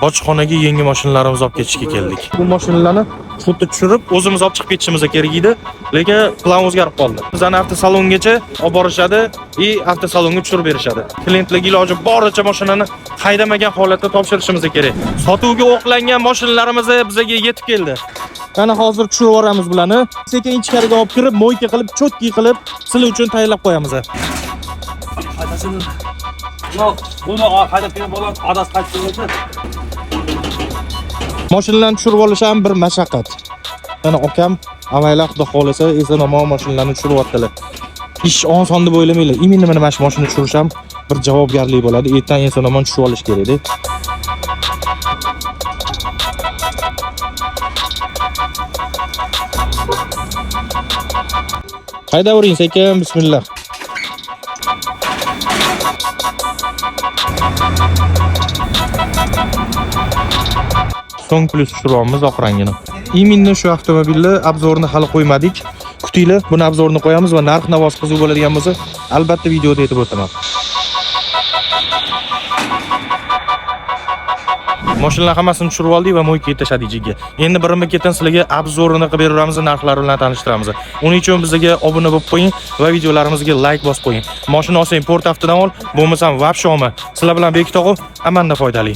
Bojxonaga yangi mashinalarimizni olib ketishga keldik. Bu mashinalarni xuddi tushirib, o'zimiz olib chiqib ketishimiz kerak edi, lekin plan o'zgarib qoldi. Bizani avtosalongacha olib borishadi и avtosalonga tushirib berishadi. Klientlarga iloji boricha mashinani haydamagan holatda topshirishimiz kerak. Sotuvga o'qlangan mashinalarimiz bizga yetib keldi. Mana hozir tushirib yuboramiz bularni. Sekin ichkariga olib kirib, moyka qilib, cho'tki qilib, sizlar uchun tayyorlab qo'yamiz. Adasini buni haydab kelgan bola adasi qaytib keldi. Mashinalarni tushirib olish ham bir mashaqqat. Mana akam avaylab xudo xohlasa eson omon mashinalarni tushiryaptilar. Ish oson deb o'ylamanglar. Именно mana shu mashina tushirish ham bir javobgarlik bo'ladi. Ertan eson omon tushirib olish kerak-da. Haydavering sekin, bismillah. So'ng plyus tushiryapmiz oq rangini. Именно shu avtomobilni обзор ini hali qo'ymadik. Kutinglar, buni обзор ini qo'yamiz va narx navosi qiziq bo'ladigan bo'lsa, albatta videoda aytib o'taman. Mashinalar hammasini tushirib oldik va moykaga tashladik jiga. Endi birinma-ketin sizlarga обзор ini qilib beraveramiz, narxlari bilan tanishtiramiz. Uning uchun bizga obuna bo'lib qo'ying va videolarimizga like bosib qo'ying. Mashina olsang Port Avtodan ol, bo'lmasam вообще olma. Sizlar bilan Bekit og'a, ammanda foydali.